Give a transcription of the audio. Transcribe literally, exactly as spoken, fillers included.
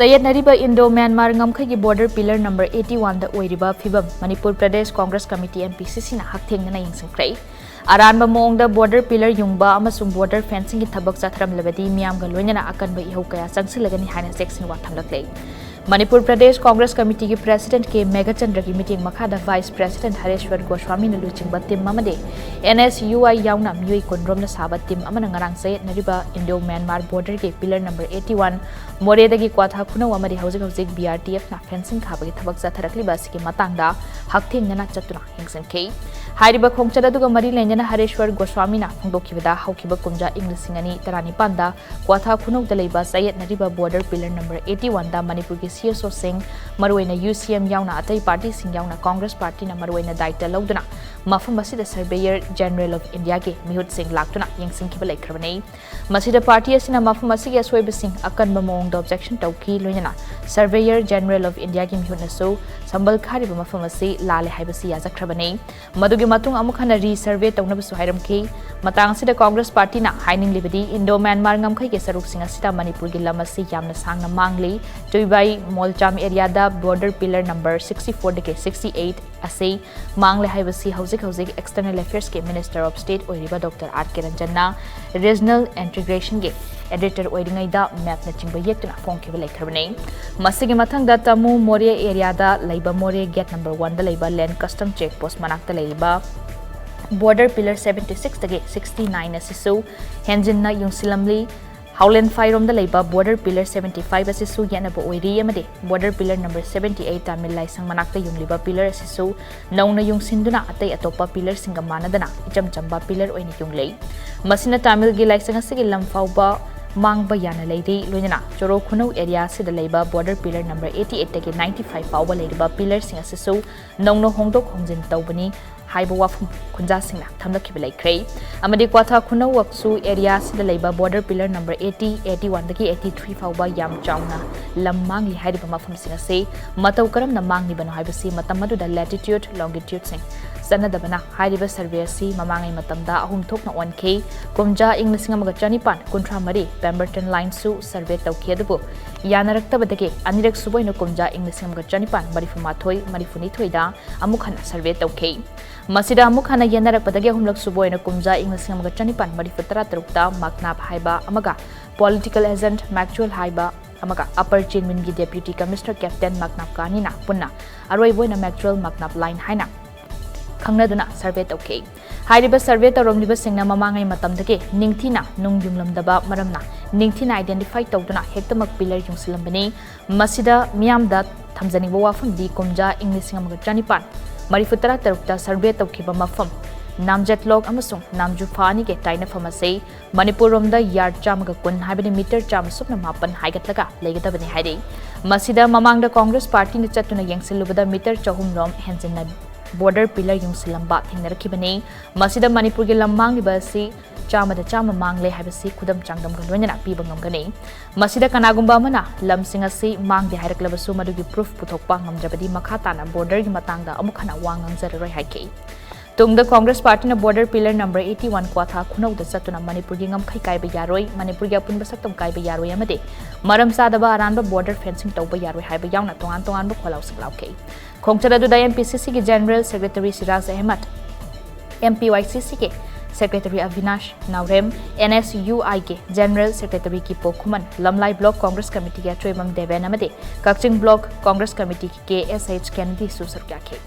ꯆꯌꯦꯠꯅꯔꯤꯕ Indo Myanmar ꯉꯝꯈꯩꯒꯤ border pillar number eighty one ꯗ ꯑꯣꯏꯔꯤꯕ ꯐꯤꯕꯝ Manipur Pradesh Congress committee, M P C C ꯅ ꯍꯛꯊꯦꯡꯅꯅ ꯌꯦꯡꯁꯤꯟꯈ꯭ꯔꯦ꯫ ꯑꯔꯥꯟꯕ ꯃꯑꯣꯡꯗ ꯕꯣꯔꯗꯔ ꯄꯤꯂꯔ ꯌꯨꯡꯕ ꯑꯃꯁꯨꯡ ꯕꯣꯔꯗꯔ ꯐꯦꯟꯁꯤꯡꯒꯤ ꯊꯕꯛ ꯆꯠꯊꯔꯝꯂꯕꯗꯤ ꯃꯤꯌꯥꯝꯒ ꯂꯣꯏꯅꯅ ꯑꯀꯟꯕ ꯏꯍꯧ ꯀꯌꯥ ꯆꯪꯁꯤꯜꯂꯒꯅꯤ ꯍꯥꯏꯅ ꯆꯦꯛꯁꯤꯟꯋꯥ ꯊꯝꯂꯛꯂꯦ꯫ ꯃꯅꯤꯄꯨꯔ ꯄ꯭ꯔꯗꯦꯁ ꯀꯣꯡꯒ꯭ꯔꯦꯁ ꯀꯃꯤꯇꯤꯒꯤ ꯄ꯭ꯔꯦꯁꯤꯗꯦꯟꯠ ꯀꯦ ꯃꯦꯘꯆꯟꯗ꯭ꯔꯒꯤ ꯃꯤꯠꯌꯦꯡ ꯃꯈꯥꯗ ꯚꯥꯏꯁ ꯄ꯭ꯔꯦꯁꯤꯗꯦꯟꯠ ꯍꯔꯦꯁ꯭ꯋꯔ ꯒꯣꯁ꯭ꯋꯥꯃꯤꯅ ꯂꯨꯆꯤꯡꯕ ꯇꯤꯝ ꯑꯃꯗꯤ N S U I ꯌꯥꯎꯅ ꯃꯤꯑꯣꯏ ꯀꯨꯟꯔꯣꯝꯅ ꯁꯥꯕ ꯇꯤꯝ ꯑꯃꯅ ꯉꯔꯥꯡ ꯆꯌꯦꯠꯅꯔꯤꯕ ꯏꯟꯗꯣ ꯃ꯭ꯌꯥꯟꯃꯥꯔ ꯕꯣꯔꯗꯔꯒꯤ ꯄꯤꯂꯔ ꯅꯝꯕꯔ eighty one ꯃꯣꯔꯦꯗꯒꯤ ꯀ꯭ꯋꯥꯊꯥ ꯈꯨꯅꯧ ꯑꯃꯗꯤ ꯍꯧꯖꯤꯛ ꯍꯧꯖꯤꯛ B R T F ꯅ ꯐꯦꯟꯁꯤꯡ ꯈꯥꯕꯒꯤ ꯊꯕꯛ ꯆꯠꯊꯔꯛꯂꯤꯕ ꯑꯁꯤꯒꯤ ꯃꯇꯥꯡꯗ ꯍꯛꯊꯦꯡꯅꯅ ꯆꯠꯇꯨꯅ ꯌꯦꯡꯁꯤꯟꯈꯤ꯫ ꯍꯥꯏꯔꯤꯕ ꯈꯣꯡꯆꯠ ꯑꯗꯨꯒ ꯃꯔꯤ ꯂꯩꯅꯅ ꯍꯔꯦꯁ꯭ꯋꯔ ꯒꯣꯁ꯭ꯋꯥꯃꯤꯅ ꯐꯣꯡꯗꯣꯛꯈꯤꯕꯗ, ꯍꯧꯈꯤꯕ ꯀꯨꯝꯖꯥ ꯏꯪ ꯂꯤꯁꯤꯡ ꯑꯅꯤ ꯇꯔꯥꯅꯤꯄꯥꯟꯗ ꯀ꯭ꯋꯥꯊꯥ ꯈꯨꯅꯧꯗ ꯂꯩꯕ ꯆꯌꯦꯠꯅꯔꯤꯕ border pillar number eighty one ꯗ ꯃꯅꯤꯄꯨꯔꯒꯤ C S O ꯁꯤꯡ, ꯃꯔꯨꯑꯣꯏꯅ U C M ꯌꯥꯎꯅ ꯑꯇꯩ ꯄꯥꯔꯇꯤꯁꯤꯡ ꯌꯥꯎꯅ ꯀꯣꯡꯒ꯭ꯔꯦꯁ ꯄꯥꯔꯇꯤꯅ ꯃꯔꯨꯑꯣꯏꯅ ꯗꯥꯌꯤꯠꯇ ꯂꯧꯗꯨꯅ ꯃꯐꯝ ꯑꯁꯤꯗ Surveyor General of India ꯒꯤ ꯃꯤꯍꯨꯠꯁꯤꯡ ꯂꯥꯛꯇꯨꯅ ꯌꯦꯡꯁꯤꯟꯈꯤꯕ ꯂꯩꯈ꯭ꯔꯕꯅꯤ꯫ ꯃꯁꯤꯗ ꯄꯥꯔꯇꯤ ꯑꯁꯤꯅ ꯃꯐꯝ ꯑꯁꯤꯒꯤ ꯑꯁꯣꯏꯕꯁꯤꯡ ꯑꯀꯟꯕ ꯃꯑꯣꯡꯗ ꯑꯣꯕꯖꯦꯛꯁꯟ ꯇꯧꯈꯤ, ꯂꯣꯏꯅꯅ Surveyor General of India ꯒꯤ ꯃꯤꯍꯨꯠꯅꯁꯨ ꯁꯝꯕꯜ ꯈꯥꯔꯤꯕ ꯃꯐꯝ ꯑꯁꯤ ꯂꯥꯜꯂꯦ ꯍꯥꯏꯕꯁꯤ ꯌꯥꯖꯈ꯭ꯔꯕꯅꯤ꯫ ꯃꯗꯨꯒꯤ ꯃꯇꯨꯡ ꯑꯃꯨꯛ ꯍꯟꯅ ꯔꯤꯁꯔꯚꯦ ꯇꯧꯅꯕꯁꯨ ꯍꯥꯏꯔꯝꯈꯤ꯫ ꯃꯇꯥꯡ ꯑꯁꯤꯗ ꯀꯣꯡꯒ꯭ꯔꯦꯁ ꯄꯥꯔꯇꯤꯅ ꯍꯥꯏꯅꯤꯡꯂꯤꯕꯗꯤ, ꯏꯟꯗꯣ ꯃ꯭ꯌꯥꯟꯃꯥꯔ ꯉꯝꯈꯩꯒꯤ ꯁꯔꯨꯛꯁꯤꯡ ꯑꯁꯤꯗ ꯃꯅꯤꯄꯨꯔꯒꯤ ꯂꯝ ꯑꯁꯤ ꯌꯥꯝꯅ ꯁꯥꯡꯅ ꯃꯥꯡꯂꯤ꯫ ꯇꯨꯏꯕꯥꯏ ꯃꯣꯜꯆꯥꯝ ꯑꯦꯔꯤꯌꯥꯗ border pillar number sixty four ꯗꯒꯤ sixty eight ꯑꯁꯤ ꯃꯥꯡꯂꯦ ꯍꯥꯏꯕꯁꯤ ꯍꯧꯖꯤꯛ ꯍꯧꯖꯤꯛ External Affairs ꯀꯤ Minister of State ꯑꯣꯏꯔꯤꯕ ꯗꯣꯛꯇꯔ ꯑꯥꯔ ꯀꯦ ꯔꯟꯖꯟꯅ Regional Integration ꯒꯤ editor ꯑꯣꯏꯔꯤꯉꯩꯗ ꯃꯦꯞꯅꯆꯤꯡꯕ ꯌꯦꯛꯇꯨꯅ ꯐꯣꯡꯈꯤꯕ ꯂꯩꯈ꯭ꯔꯕꯅꯤ꯫ ꯃꯁꯤꯒꯤ ꯃꯊꯪꯗ ꯇꯥꯃꯨ ꯃꯣꯔꯦ ꯑꯦꯔꯤꯌꯥꯗ ꯂꯩꯕ ꯃꯣꯔꯦ ꯒꯦꯠ ꯅꯝꯕꯔ one ꯗ ꯂꯩꯕ Land Custom Check Post ꯃꯅꯥꯛꯇ ꯂꯩꯔꯤꯕ ꯕꯣꯔꯗꯔ ꯄꯤꯂꯔ seventy six ꯇꯒꯤ sixty nine ꯑꯁꯤꯁꯨ ꯍꯦꯟꯖꯤꯟꯅ ꯌꯨꯡꯁꯤꯜꯂꯝꯂꯤ꯫ ꯍꯥꯎꯂꯦꯟꯐꯥꯏꯔꯣꯝꯗ ꯂꯩꯕ ꯕꯣꯔꯗꯔ ꯄꯤꯂꯔ seventy five ꯑꯁꯤꯁꯨ ꯌꯦꯠꯅꯕ ꯑꯣꯏꯔꯤ ꯑꯃꯗꯤ border pillar number seventy eight Tamil ꯂꯥꯏꯁꯪ ꯃꯅꯥꯛꯇ ꯌꯨꯡꯂꯤꯕ ꯄꯤꯂꯔ ꯑꯁꯤꯁꯨ ꯅꯧꯅ ꯌꯨꯡꯁꯤꯟꯗꯨꯅ ꯑꯇꯩ ꯑꯇꯣꯞꯄ ꯄꯤꯂꯔꯁꯤꯡꯒ ꯃꯥꯟꯅꯗꯅ ꯏꯆꯝ ꯆꯝꯕ ꯄꯤꯂꯔ ꯑꯣꯏꯅ ꯌꯨꯡꯂꯤ꯫ ꯃꯁꯤꯅ ꯇꯥꯃꯤꯜꯒꯤ ꯂꯥꯏꯁꯪ ꯑꯁꯤꯒꯤ ꯂꯝ ꯐꯥꯎꯕ ꯃꯥꯡꯕ ꯌꯥꯅ ꯂꯩꯔꯤ, ꯂꯣꯏꯅꯅ ꯆꯣꯔꯣ ꯈꯨꯅꯧ ꯑꯦꯔꯤꯌꯥ ꯑꯁꯤꯗ ꯂꯩꯕ border pillar number eighty eight ꯇꯒꯤ ninety five ꯐꯥꯎꯕ ꯂꯩꯔꯤꯕ ꯄꯤꯂꯔꯁꯤꯡ ꯑꯁꯤꯁꯨ ꯅꯧꯅ ꯍꯣꯡꯗꯣꯛ ꯍꯣꯡꯖꯤꯟ ꯇꯧꯕꯅꯤ ꯍꯥꯏꯕ ꯋꯥꯐꯝ ꯈꯨꯟꯖꯥꯁꯤꯡꯅ ꯊꯝꯂꯛꯈꯤꯕ ꯂꯩꯈ꯭ꯔꯦ꯫ ꯑꯃꯗꯤ ꯀ꯭ꯋꯥꯊꯥ ꯈꯨꯅꯧꯋꯛꯁꯨ ꯑꯦꯔꯤꯌꯥ ꯑꯁꯤꯗ ꯂꯩꯕ border pillar number eighty, eighty one ꯗꯒꯤ eighty three ꯐꯥꯎꯕ ꯌꯥꯝ ꯆꯥꯎꯅ ꯂꯝ ꯃꯥꯡꯂꯤ ꯍꯥꯏꯔꯤꯕ ꯃꯐꯝꯁꯤꯡ ꯑꯁꯤ ꯃꯇꯧ ꯀꯔꯝꯅ ꯃꯥꯡꯂꯤꯕꯅꯣ ꯍꯥꯏꯕꯁꯤ ꯃꯇꯝ ꯑꯗꯨꯗ latitude, longitude ꯁꯤꯡ ꯆꯠꯅꯗꯕꯅ ꯍꯥꯏꯔꯤꯕ ꯁꯔꯚꯦ ꯑꯁꯤ ꯃꯃꯥꯡꯉꯩ ꯃꯇꯝꯗ ꯑꯍꯨꯝ ꯊꯣꯛꯅ ꯑꯣꯟꯈꯤ꯫ ꯀꯨꯝꯖꯥ ꯏꯪ ꯂꯤꯁꯤꯡ ꯑꯃꯒ ꯆꯅꯤꯄꯥꯟ ꯀꯨꯟꯊ꯭ꯔꯥ ꯃꯔꯤ ꯄꯦꯝꯕꯔꯇꯟ ꯂꯥꯏꯟꯁꯨ ꯁꯔꯚꯦ ꯇꯧꯈꯤ, ꯑꯗꯨꯕꯨ ꯌꯥꯅꯔꯛꯇꯕꯗꯒꯤ ꯑꯅꯤꯔꯛ ꯁꯨꯕ ꯑꯣꯏꯅ ꯀꯨꯝꯖꯥ ꯏꯪ ꯂꯤꯁꯤꯡ ꯑꯃꯒ ꯆꯅꯤꯄꯥꯟ ꯃꯔꯤꯐꯨ ꯃꯥꯊꯣꯏ ꯃꯔꯤꯐꯨ ꯅꯤꯊꯣꯏꯗ ꯑꯃꯨꯛ ꯍꯟꯅ ꯁꯔꯚꯦ ꯇꯧꯈꯤ꯫ ꯃꯁꯤꯗ ꯑꯃꯨꯛ ꯍꯟꯅ ꯌꯦꯟꯅꯔꯛꯄꯗꯒꯤ ꯑꯍꯨꯝꯂꯛ ꯁꯨꯕ ꯑꯣꯏꯅ ꯀꯨꯝꯖꯥ ꯏꯪ ꯂꯤꯁꯤꯡ ꯑꯃꯒ ꯆꯅꯤꯄꯥꯟ ꯃꯔꯤꯐꯨ ꯇꯔꯥ ꯇꯔꯨꯛꯇ ꯃꯥꯛꯅꯥꯞ ꯍꯥꯏꯕ ꯑꯃꯒ ꯄꯣꯂꯤꯇꯤꯀꯦꯜ ꯑꯦꯖꯦꯟꯠ ꯃꯦꯛꯆꯨꯑꯦꯜ ꯍꯥꯏꯕ ꯑꯃꯒ ꯑꯄꯔ ꯆꯦꯟꯃꯤꯟꯒꯤ ꯗꯦꯄ꯭ꯌꯨꯇꯤ ꯀꯃꯤꯁꯅꯔ ꯀꯦꯞꯇꯦꯟ ꯃꯥꯛꯅꯥꯞ ꯀꯥꯅꯤꯅ ꯄꯨꯟꯅ ꯑꯔꯣꯏꯕ ꯑꯣꯏꯅ ꯃꯦꯛꯆꯨꯑꯦꯜ ꯃꯥꯛꯅꯥꯞ ꯂꯥꯏꯟ ꯍꯥꯏꯅ ꯈꯪꯅꯗꯨꯅ ꯁꯔꯚꯦ ꯇꯧꯈꯤ꯫ ꯍꯥꯏꯔꯤꯕ ꯁꯔꯚꯦ ꯇꯧꯔꯝꯂꯤꯕꯁꯤꯡꯅ ꯃꯃꯥꯡꯉꯩ ꯃꯇꯝꯗꯒꯤ ꯅꯤꯡꯊꯤꯅ ꯅꯨꯡ ꯌꯨꯡꯂꯝꯗꯕ ꯃꯔꯝꯅ ꯅꯤꯡꯊꯤꯅ ꯑꯥꯏꯗꯦꯟꯇꯤꯐꯥꯏ ꯇꯧꯗꯨꯅ ꯍꯦꯛꯇꯃꯛ ꯄꯤꯂꯔ ꯌꯨꯡꯁꯤꯜꯂꯝꯕꯅꯤ꯫ ꯃꯁꯤꯗ ꯃꯤꯌꯥꯝꯗ ꯊꯝꯖꯅꯤꯡꯕ ꯋꯥꯐꯝꯗꯤ ꯀꯨꯝꯖꯥ ꯏꯪ ꯂꯤꯁꯤꯡ ꯑꯃꯒ ꯆꯅꯤꯄꯥꯟ ꯃꯔꯤꯐꯨ ꯇꯔꯥ ꯇꯔꯨꯛꯇ ꯁꯔꯚꯦ ꯇꯧꯈꯤꯕ ꯃꯐꯝ ꯅꯥꯝꯖꯦꯠꯂꯣꯛ ꯑꯃꯁꯨꯡ ꯅꯥꯝꯖꯨꯐꯥ ꯑꯅꯤꯒꯤ ꯇꯥꯏꯅꯐꯝ ꯑꯁꯤ ꯃꯅꯤꯄꯨꯔ ꯔꯣꯝꯗ ꯌꯥꯔꯗ ꯆꯥꯝꯃꯒ ꯀꯨꯟ ꯍꯥꯏꯕꯗꯤ ꯃꯤꯇꯔ ꯆꯥꯝꯃ ꯁꯨꯞꯅ ꯃꯥꯄꯟ ꯍꯥꯏꯒꯠꯂꯒ ꯂꯩꯒꯗꯕꯅꯤ ꯍꯥꯏꯔꯤ꯫ ꯃꯁꯤꯗ ꯃꯃꯥꯡꯗ ꯀꯣꯡꯒ꯭ꯔꯦꯁ ꯄꯥꯔꯇꯤꯅ ꯆꯠꯇꯨꯅ ꯌꯦꯡꯁꯤꯜꯂꯨꯕꯗ ꯃꯤꯇꯔ ꯆꯍꯨꯝ ꯔꯣꯝ ꯍꯦꯟꯖꯤꯟꯅ ꯕꯣꯔꯗꯔ ꯄꯤꯂꯔ ꯌꯨꯡꯁꯤꯜꯂꯝꯕ ꯊꯦꯡꯅꯔꯛꯈꯤꯕꯅꯤ꯫ ꯃꯁꯤꯗ ꯃꯅꯤꯄꯨꯔꯒꯤ ꯂꯝ ꯃꯥꯡꯂꯤꯕ ꯑꯁꯤ ꯆꯥꯝꯃꯗ ꯆꯥꯝꯃ ꯃꯥꯡꯂꯦ ꯍꯥꯏꯕꯁꯤ ꯈꯨꯗꯝ ꯆꯥꯡꯗꯝꯒ ꯂꯣꯏꯅꯅ ꯄꯤꯕ ꯉꯝꯒꯅꯤ꯫ ꯃꯁꯤꯗ ꯀꯅꯥꯒꯨꯝꯕ ꯑꯃꯅ ꯂꯝꯁꯤꯡ ꯑꯁꯤ ꯃꯥꯡꯗꯦ ꯍꯥꯏꯔꯛꯂꯕꯁꯨ ꯃꯗꯨꯒꯤ ꯄ꯭ꯔꯨꯐ ꯄꯨꯊꯣꯛꯄ ꯉꯝꯗ꯭ꯔꯕꯗꯤ ꯃꯈꯥ ꯇꯥꯅ ꯕꯣꯔꯗꯔꯒꯤ ꯃꯇꯥꯡꯗ ꯑꯃꯨꯛ ꯍꯟꯅ ꯋꯥ ꯉꯥꯡꯖꯔꯔꯣꯏ ꯍꯥꯏꯈꯤ꯫ ꯇꯨꯡꯗ ꯀꯣꯡꯒ꯭ꯔꯦꯁ ꯄꯥꯔꯇꯤꯅ border pillar number eighty one ꯀ꯭ꯋꯥꯊꯥ ꯈꯨꯅꯧꯗ ꯆꯠꯇꯨꯅ ꯃꯅꯤꯄꯨꯔꯒꯤ ꯉꯝꯈꯩ ꯀꯥꯏꯕ ꯌꯥꯔꯣꯏ, ꯃꯅꯤꯄꯨꯔꯒꯤ ꯑꯄꯨꯟꯕ ꯁꯛꯇꯝ ꯀꯥꯏꯕ ꯌꯥꯔꯣꯏ ꯑꯃꯗꯤ ꯃꯔꯝ ꯆꯥꯗꯕ ꯑꯔꯥꯟꯕ ꯕꯣꯔꯗꯔ ꯐꯦꯟꯁꯤꯡ ꯇꯧꯕ ꯌꯥꯔꯣꯏ ꯍꯥꯏꯕ ꯌꯥꯎꯅ ꯇꯣꯉꯥꯟ ꯇꯣꯉꯥꯟꯕ ꯈꯣꯜꯂꯥꯎꯁꯤꯡ ꯂꯥꯎꯈꯤ꯫ ꯈꯣꯡꯆꯠ ꯑꯗꯨꯗ MPCCꯒꯤ general secretary Siraj Ahmad, MPYCCꯒꯤ secretary ꯑꯚꯤꯅꯥꯁ ꯅꯥꯎꯔꯦꯝ, NSUIꯒꯤ ꯖꯦꯅꯔꯦꯜ ꯁꯦꯀ꯭ꯔꯦꯇꯔꯤ ꯀꯤꯄꯣ ꯈꯨꯃꯟ, ꯂꯝꯂꯥꯏ ꯕ꯭ꯂꯣꯛ ꯀꯣꯡꯒ꯭ꯔꯦꯁ ꯀꯃꯤꯇꯤꯒꯤ ꯑꯆꯣꯏꯕꯝ ꯗꯦꯕꯦꯟ ꯑꯃꯗꯤ ꯀꯛꯆꯤꯡ ꯕ꯭ꯂꯣꯛ ꯀꯣꯡꯒ꯭ꯔꯦꯁ ꯀꯃꯤꯇꯤꯒꯤ KSH ꯀꯦꯅꯗꯤꯁꯨ ꯁꯔꯨꯛ ꯌꯥꯈꯤ꯫